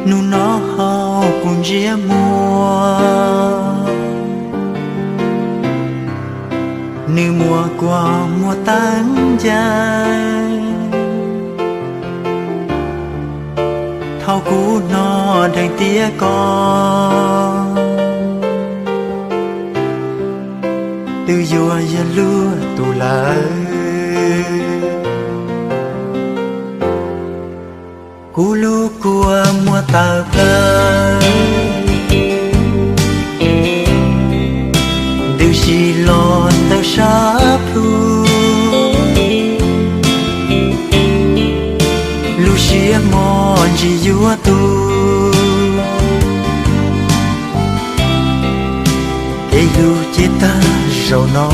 Hnub no hauv kuv ntsiab muag, nws muab kuas muag tag ncaj. Thaum kuv hnov dheev tias koj twb yuav yog luag tus lawm, kuv lub kua muag tawv plaws, ntws si los ntawm sab plhu, lub siab mos ntsis yuav tu, kev hlub ces tag zaum no.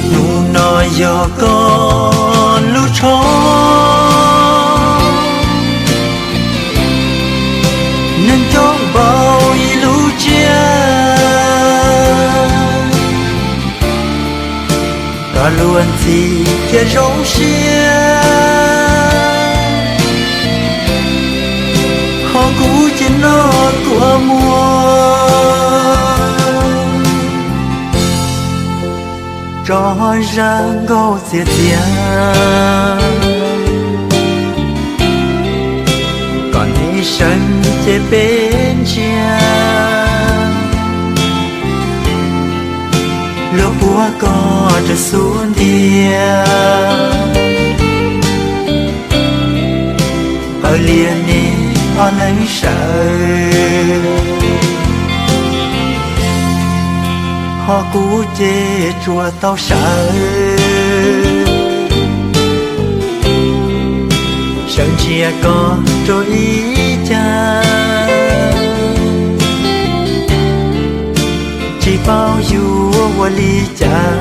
Hnub no yog koj lub tsho, neeg coob npaum ib lub tsiab, koj luag ntxhi thiab zoo siab, ho kuv ces noj kua muag tso zaj nkauj txias txias, kom nej seev ces peb ntsia, luag puab koj rau xub ntiag, qawv lias nej ob leeg sawv, ho kuv ces tsuas tau sawv, sawv ntsia koj rau ib cag, tsis paub yuav ua li cas,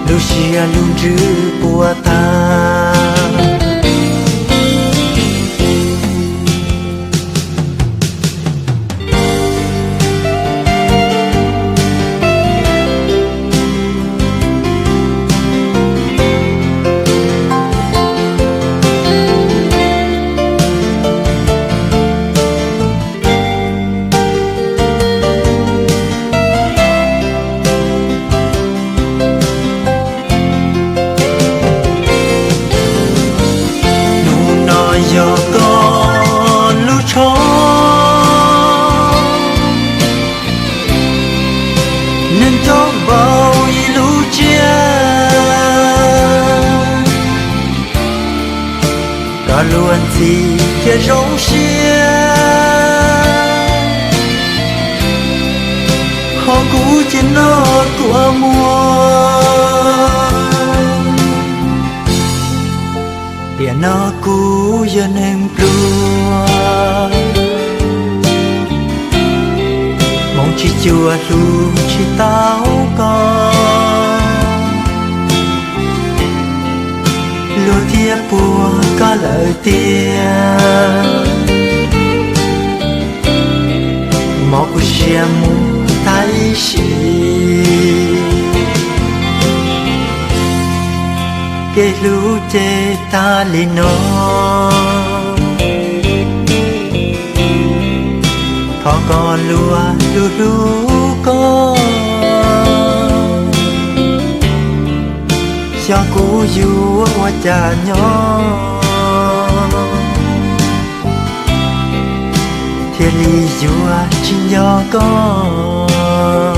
lub siab lub ntsws puas tag. Hnub no yog koj lub tsho, neeg coob npaum ib lub tsiab, koj luag ntxhi thiab zoo siab, ho kuv ces noj kua muag. Tiam no kuv yog neeg pluag, hmoov tsis cuag hlub tsis tau koj, luag thiaj puag koj lawm tiag. Mov kuv siab mus tag ib sim, kev hlub ces tag li no. Thov koj luag hlub hlub koj, xyov kuv yuav ua cas nyob, thiaj li yuav tsis nco koj.